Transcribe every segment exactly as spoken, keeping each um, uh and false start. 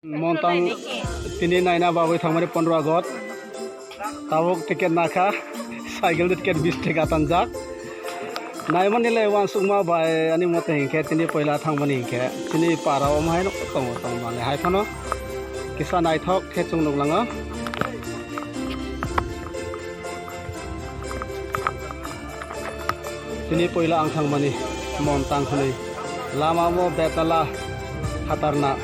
Montang tini naina bagwi thangmani pondro August. Tabuk ticket nakha, cycle de ticket bis taka tanjak. Naimani le uansukma bai ani mote hinkhe tini poila thangmani hinkhe tini para o mahai no tongo tongmani hai phano kisa naithok khe chwng nuklango. Tini poila ang thangmani Montang hwnwi. Lama mo betala khatarnak.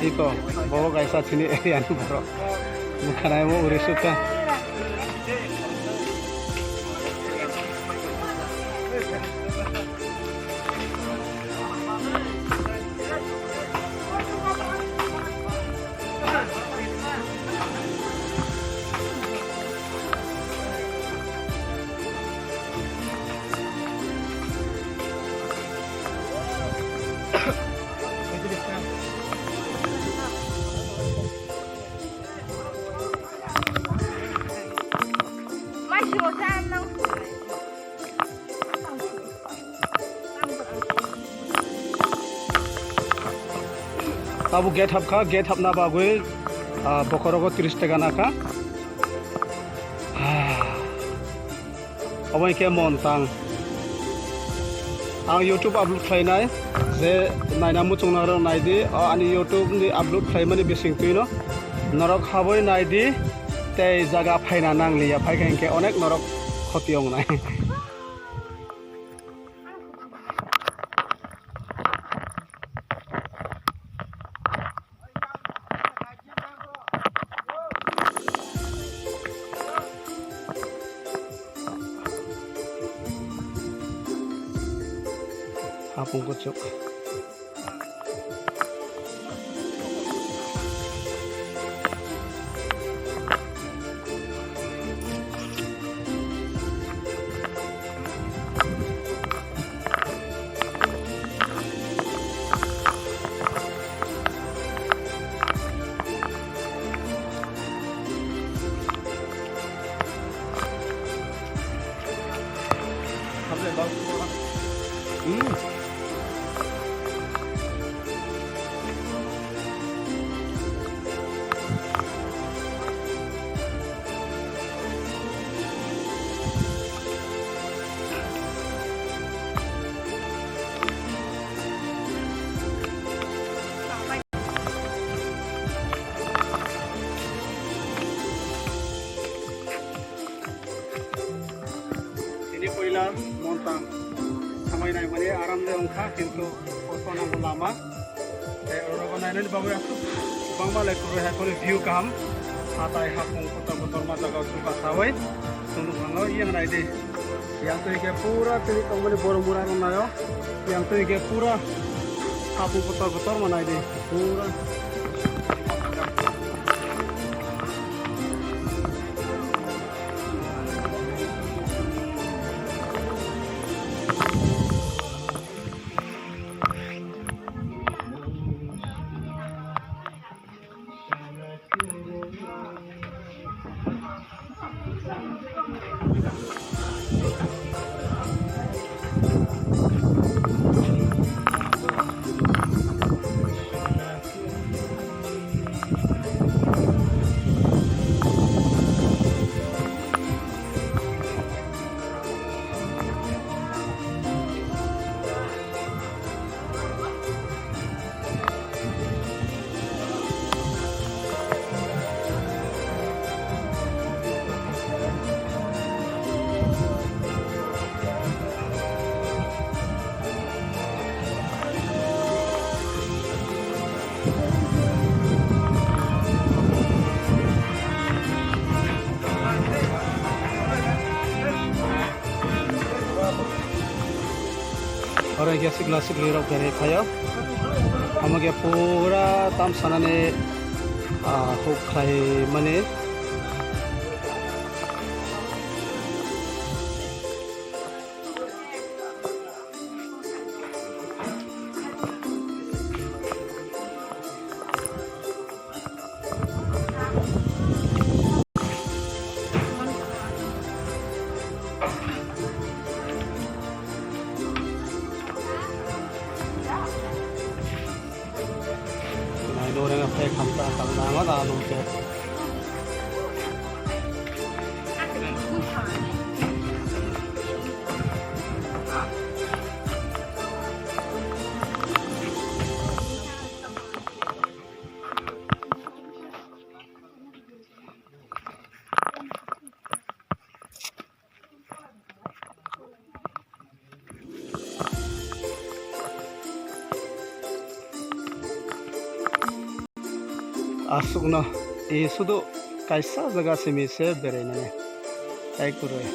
Iko, bobo kaisa chini area ni borok. Mukhanai mo uri sukha. Abo gate hapkha, gate hapna bagwi, ah, bokorogo tris taka nakha. Ah, obo hinkhe Montang. Ang YouTube upload khlainai, je naina muchungnai rok naidi, o ani YouTube ni upload khlaimani bising twino norok habwi naidi, tei jaga phaina nangliya, phaikha hinkhe onek norok khoti wngnai. Hapung kuchuk. Tini puila Montang samai naimani aram de wngkha, kintu kosto nango lama. Tei oro nainani bagwi aswk kwbangma le kwrwi hai phano view kaham. Hatai hapung kotor kotor ma jaga o chwng kasawi chwng nukha, yang naidi. Yang twi khe pura tini tongmani borok mura rok naio. Yang twi khe pura hapung kotor kotor ma naidi. Pura. Oro hwnkhe sikla sikli rok berai phaio. Omo khe pura tam sanani, ah, huk khlai mani. Orang apa yang kamu tak tahu nama dah nungke. Aswkno, e sudu kaisa jaga simi se berainani. Tai kwrwi.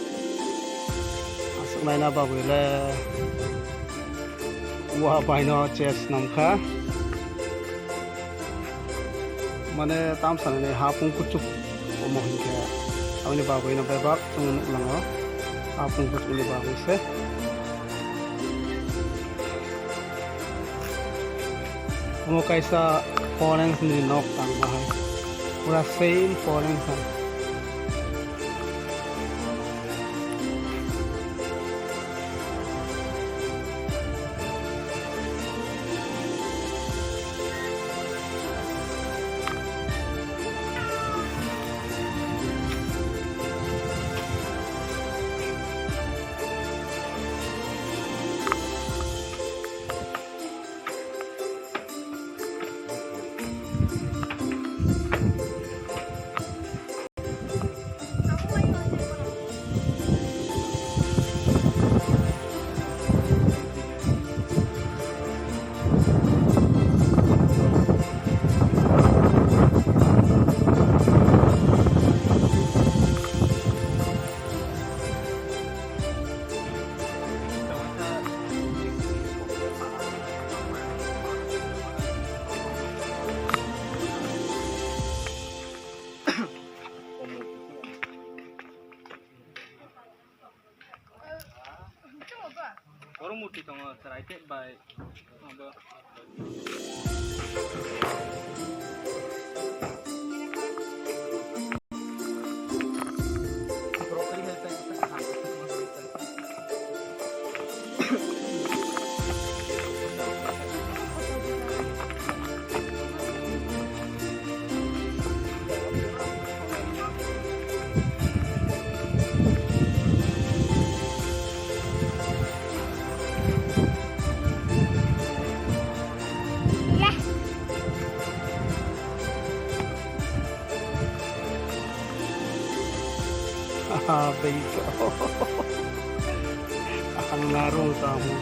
Aswk naina bagwi le wa baino chest namkha. Mane tamsani hapung kuchuk omo hinkhe aboni bagwino bebak chwng nuklango hapung kuchukni bagwi se. Omo kaisa foreign ni nok tang bahai pura same foreign hai. Oro murti tongo, chwrai tei bai. Ah, bego. Ang narong tamu.